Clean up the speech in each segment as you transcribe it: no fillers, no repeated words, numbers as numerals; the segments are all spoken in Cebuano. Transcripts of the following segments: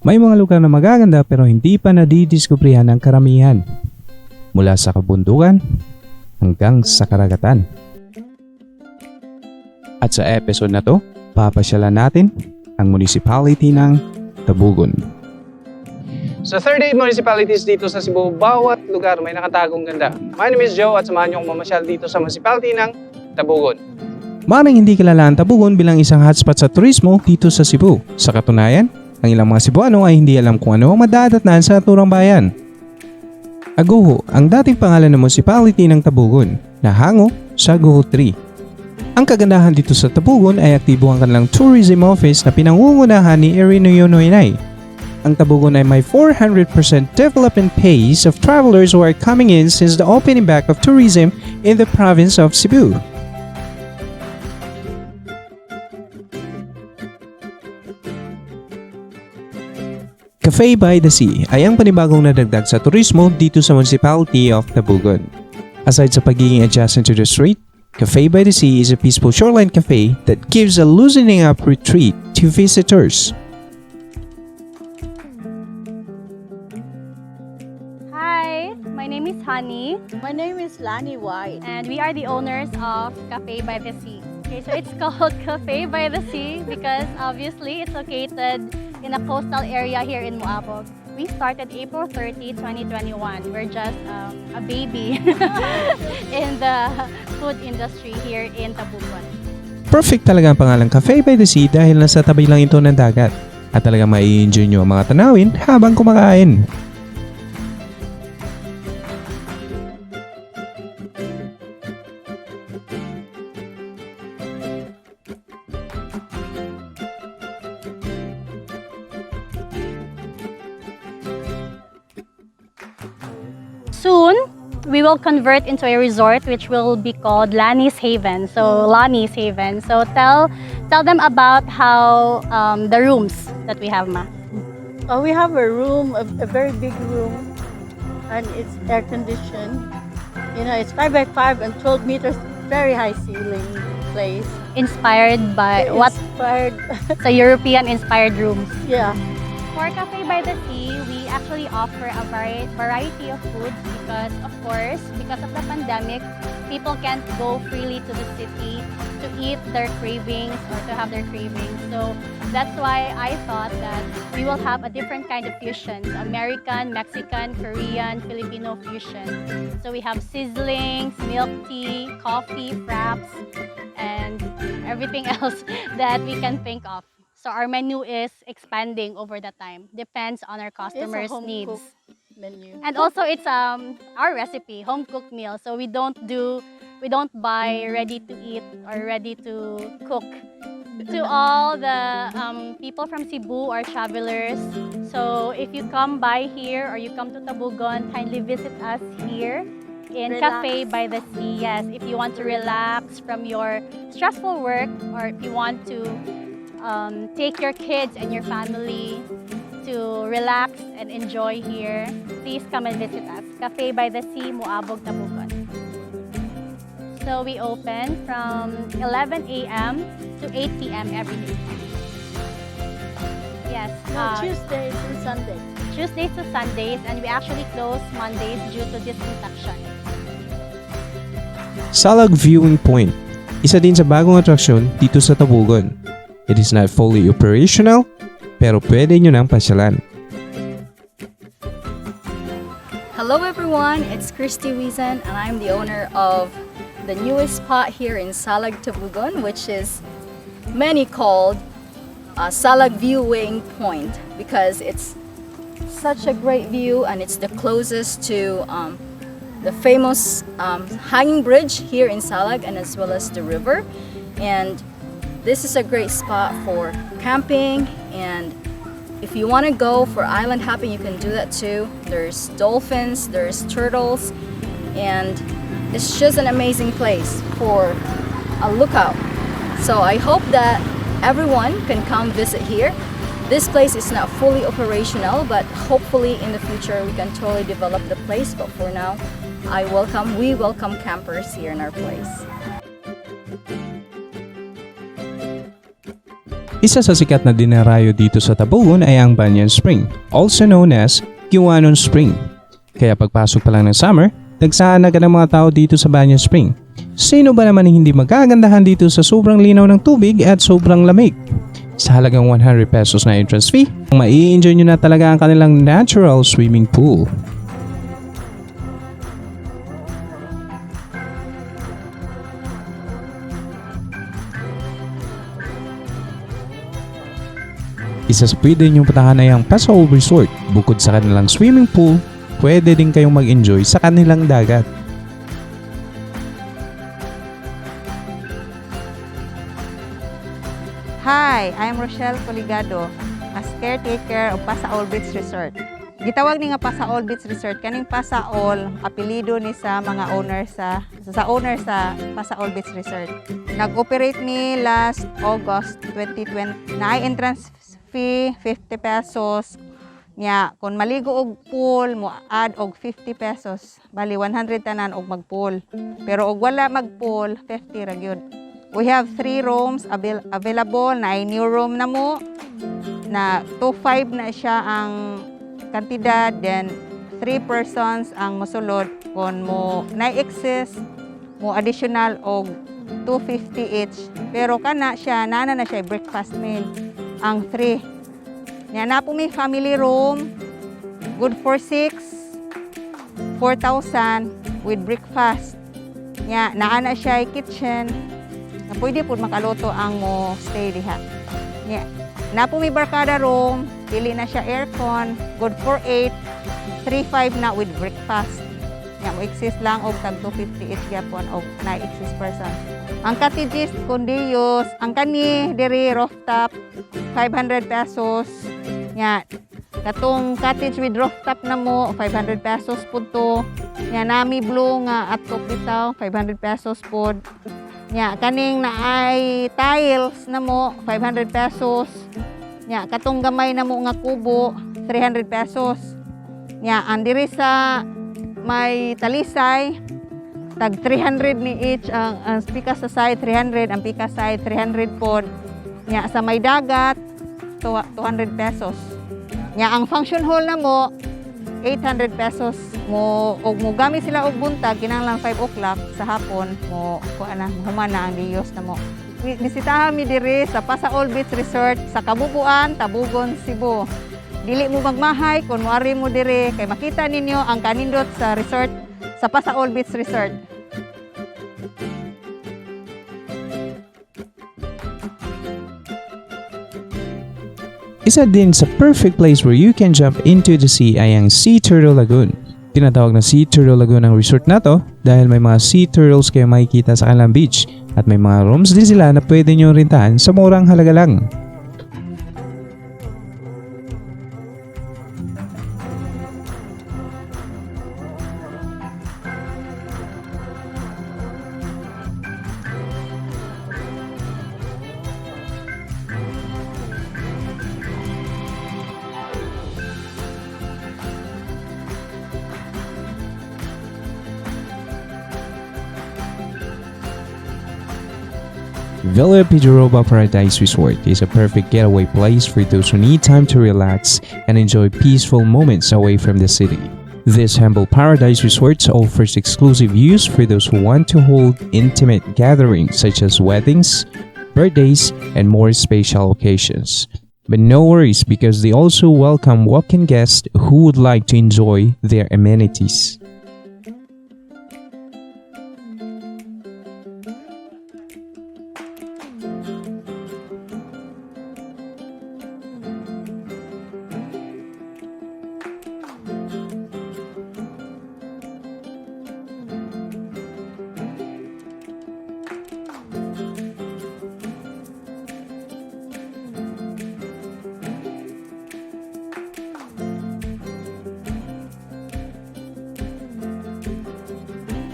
May mga lugar na magaganda pero hindi pa nadidiskubrihan ng karamihan. Mula sa kabundukan hanggang sa karagatan. At sa episode na to, papasyalan natin ang municipality ng Tabugon. Sa 38 municipalities dito sa Cebu, bawat lugar may nakatagong ganda. My name is Joe at samahan niyo akong mamasyal dito sa municipality ng Tabugon. Maring hindi kilala ang Tabugon bilang isang hotspot sa turismo dito sa Cebu. Sa katunayan, ang ilang mga Cebuano ay hindi alam kung ano ang madadatnan sa naturang bayan. Aguho ang dating pangalan ng municipality ng Tabugon na hango sa Aguho Tree. Ang kagandahan dito sa Tabugon ay aktibo ang kanilang tourism office na pinangungunahan ni Irino Noinay. Ang Tabugon ay may 400% development pace of travelers who are coming in since the opening back of tourism in the province of Cebu. Cafe by the Sea ay ang panibagong nadagdag sa turismo dito sa Municipality of Tabugon. Aside sa pagiging adjacent to the street, Cafe by the Sea is a peaceful shoreline cafe that gives a loosening up retreat to visitors. Hi, my name is Honey, My name is Lani White. And we are the owners of Cafe by the Sea. Okay, so it's called Cafe by the Sea because obviously it's located in a coastal area here in Moabog. We started April 30, 2021. We're just a baby in the food industry here in Tabugon. Perfect talaga ang pangalang Cafe by the Sea dahil nasa tabi lang ito ng dagat. At talaga mai-enjoy nyo ang mga tanawin habang kumakain. Soon, we will convert into a resort which will be called Lani's Haven. So Lani's Haven. So tell them about how the rooms that we have, ma. Oh, we have a room, a very big room, and it's air conditioned. It's 5 by 5 and 12 meters, very high ceiling place. Inspired by what? Inspired, Sa European inspired rooms. Yeah. For Cafe by the Sea, we actually offer a variety of foods because, of course, because of the pandemic, people can't go freely to the city to eat their cravings or to have their cravings. So that's why I thought that we will have a different kind of fusions: American, Mexican, Korean, Filipino fusion. So we have sizzlings, milk tea, coffee, fraps, and everything else that we can think of. So our menu is expanding over the time. Depends on our It's a customers' home needs. cooked menu. And also it's our recipe, home cooked meal. So we don't buy ready to eat or ready to cook. To all the people from Cebu or travelers, so if you come by here or you come to Tabugon, kindly visit us here in Relax. Cafe by the Sea. Yes, if you want to relax from your stressful work or if you want to take your kids and your family to relax and enjoy here, please come and visit us. Cafe by the Sea, Moabog, Tabugon. So we open from 11 a.m. to 8 p.m. every day. Yes, No, Tuesdays and Sundays. Tuesdays to Sundays, and we actually close Mondays due to disinfection. Salag Viewing Point, isa din sa bagong atraksyon dito sa Tabugon. It is not fully operational, pero pwede nyo nang pasyalan. Hello everyone, it's Christy Wiesen and I'm the owner of the newest spot here in Salag Tabugon, which is many called Salag Viewing Point because it's such a great view and it's the closest to the famous hanging bridge here in Salag and as well as the river. And this is a great spot for camping, and if you want to go for island hopping, you can do that too. There's dolphins, there's turtles, and it's just an amazing place for a lookout. So I hope that everyone can come visit here. This place is not fully operational, but hopefully in the future we can totally develop the place. But for now, we welcome campers here in our place. Isa sa sikat na dinarayo dito sa Tabogon ay ang Banyan Spring, also known as Guanon Spring. Kaya pagpasok pa lang ng summer, dagsaan agad ang mga tao dito sa Banyan Spring. Sino ba naman ang hindi magagandahan dito sa sobrang linaw ng tubig at sobrang lamig? Sa halagang 100 pesos na entrance fee, mai-enjoy nyo na talaga ang kanilang natural swimming pool. Isa sa pwede niyong puntahan ay ang Pasaol Resort. Bukod sa kanilang swimming pool, pwede din kayong mag-enjoy sa kanilang dagat. Hi, I'm Rochelle Coligado, as caretaker of Pasaol Beach Resort. Gitawag ni nga Pasaol Beach Resort kaning Pasaol apelyido ni sa mga owner sa owner sa Pasaol Beach Resort. Nag-operate ni last August 2020. Naay entrance fee 50 pesos. Nya, kung maligo og pool, mo add og 50 pesos. Bali 100 tanan og mag-pool. Pero og wala mag-pool, 50 ra gyud. We have three rooms available na new room na mo na 2.5 na siya ang kantidad, then three persons ang mosulod. Kung mo na excess mo additional og 250 each, pero kana siya nana na siya breakfast meal ang 3 nya. Na po may family room, good for 6, 4,000 with breakfast. Nya naa na siya kitchen na pwede po makaluto ang mo stay diha. Nya na po may barkada room, dili na siya aircon, good for 8, 3.5 na with breakfast. Nya mo exist lang og tag 250 each gyapon og na exist person. Ang cottages kondiyos, ang kani diri rooftop 500 pesos. Nya katong cottage with rooftop na mo 500 pesos pud to. Nya nami blue nga atok bitaw 500 pesos pod. Nya kaning naay tiles na mo 500 pesos. Nya katong gamay na mo nga kubo 300 pesos. Nya ang diri sa may talisay tag 300 ni each ang pikas sa side 300, ang pikas side 300 pod. Nya sa may dagat 200 pesos. Nya ang function hall na mo 800 pesos mo og mo gamit sila og buntag, kinahanglan 5 o'clock sa hapon mo kuan na, human na ang diyos na mo. Bisitahan mi diri sa Pasaol Beach Resort sa Kabubuan, Tabogon, Cebu. Dili mo magmahay kung moari mo diri kay makita ninyo ang kanindot sa resort sa Pasaol Beach Resort. Isa din sa perfect place where you can jump into the sea ay ang Sea Turtle Lagoon. Tinatawag na Sea Turtle Lagoon ang resort na to dahil may mga sea turtles kayo makikita sa kanilang beach at may mga rooms din sila na pwede nyo rentahan sa murang halaga lang. Villa Pijaroba Paradise Resort is a perfect getaway place for those who need time to relax and enjoy peaceful moments away from the city. This humble paradise resort offers exclusive use for those who want to hold intimate gatherings such as weddings, birthdays, and more special occasions. But no worries, because they also welcome walk-in guests who would like to enjoy their amenities.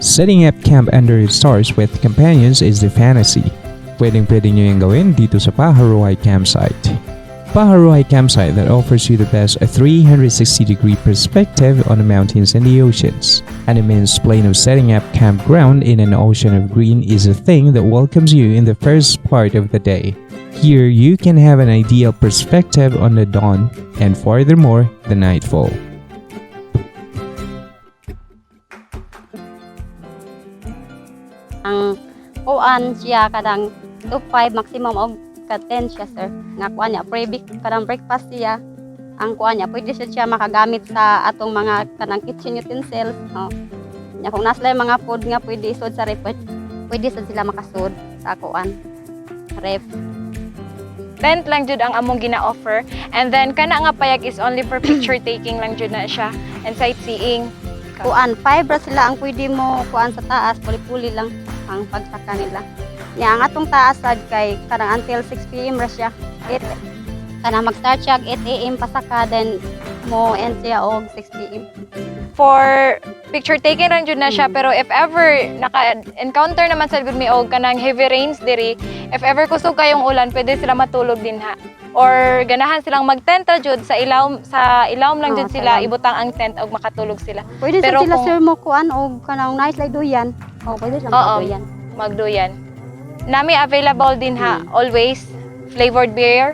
Setting up camp under the stars with companions is the fantasy. Pwedeng pwede nyo yung gawin dito sa Paharuhay Campsite. Paharuhay Campsite that offers you the best 360-degree perspective on the mountains and the oceans. An immense plane of setting up campground in an ocean of green is a thing that welcomes you in the first part of the day. Here, you can have an ideal perspective on the dawn and, furthermore, the nightfall. Ang kuan siya kanang to 5 maximum og ka 10 siya, sir. Nga kuan niya pre kanang breakfast siya. Ang kuan niya pwede siya makagamit sa atong mga kanang kitchen utensils. Oh. Nya kung nasa mga food nga pwede isod sa ref, pwede sad sila makasud sa kuan ref. Tent lang jud ang among gina-offer and then kana nga payag is only for picture taking lang jud na siya and sightseeing. Kuan 5 ra sila ang pwede mo kuan sa taas, puli-puli lang ang pagsaka nila. Nya ang atong taas sad kay kanang until 6 PM ra siya. 8 kanang mag-start siya og 8 AM pasaka, then mo end siya og 6 PM. For picture taking lang jud na siya, pero if ever naka-encounter naman sa gud mi og kanang heavy rains diri, if ever kusog kayong ulan, pwede sila matulog din ha. Or ganahan silang mag-tent ra jud sa ilawom lang Oo, jud sa sila ilawom. Ibutang ang tent og makatulog sila. Pwede Pero sad sila kung- sir mo kuan og kanang nice like duyan. Oh, pwede sila Oo. Duyan. Magduyan. Nami available din ha always flavored beer,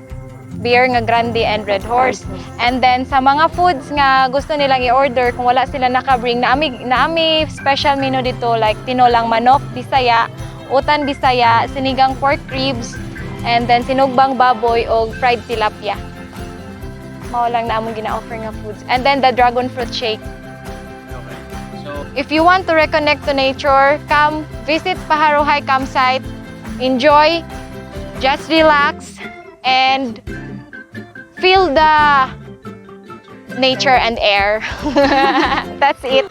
beer nga Grande and Red Horse. And then sa mga foods nga gusto nilang i-order kung wala sila naka-bring, naami special menu dito like tinolang manok Bisaya, utan Bisaya, sinigang pork ribs, and then sinugbang baboy o fried tilapia. Mao lang na among gina-offer nga foods. And then the dragon fruit shake. So, If you want to reconnect to nature, come visit Paharuhay Campsite. Enjoy, just relax, and feel the nature and air. That's it.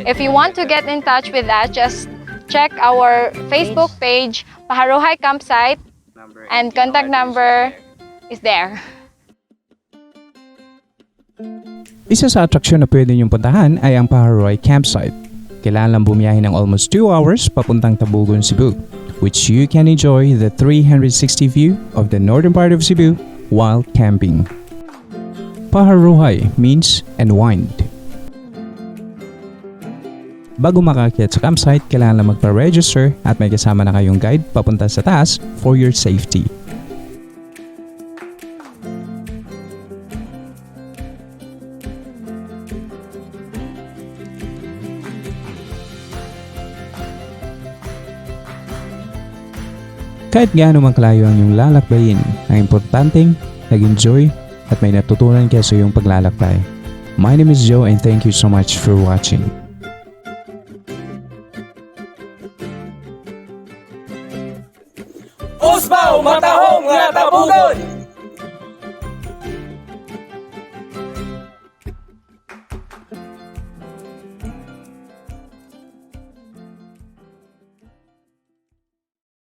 If you want to get in touch with us, just check our Facebook page, Paharuhay Campsite, and contact number is there. Isa sa atraksyon na pwede niyong puntahan ay ang Paharoy Campsite. Kailangan lang bumiyahe ng almost 2 hours papuntang Tabugon, Cebu, which you can enjoy the 360 view of the northern part of Cebu while camping. Paharuhay means unwind. Bago makaakyat sa campsite, kailangan lang magpa-register at may kasama na kayong guide papunta sa taas for your safety. Kahit gaano man kalayo ang iyong lalakbayin, ang importanteng nag-enjoy at may natutunan kayo sa iyong paglalakbay. My name is Joe and thank you so much for watching.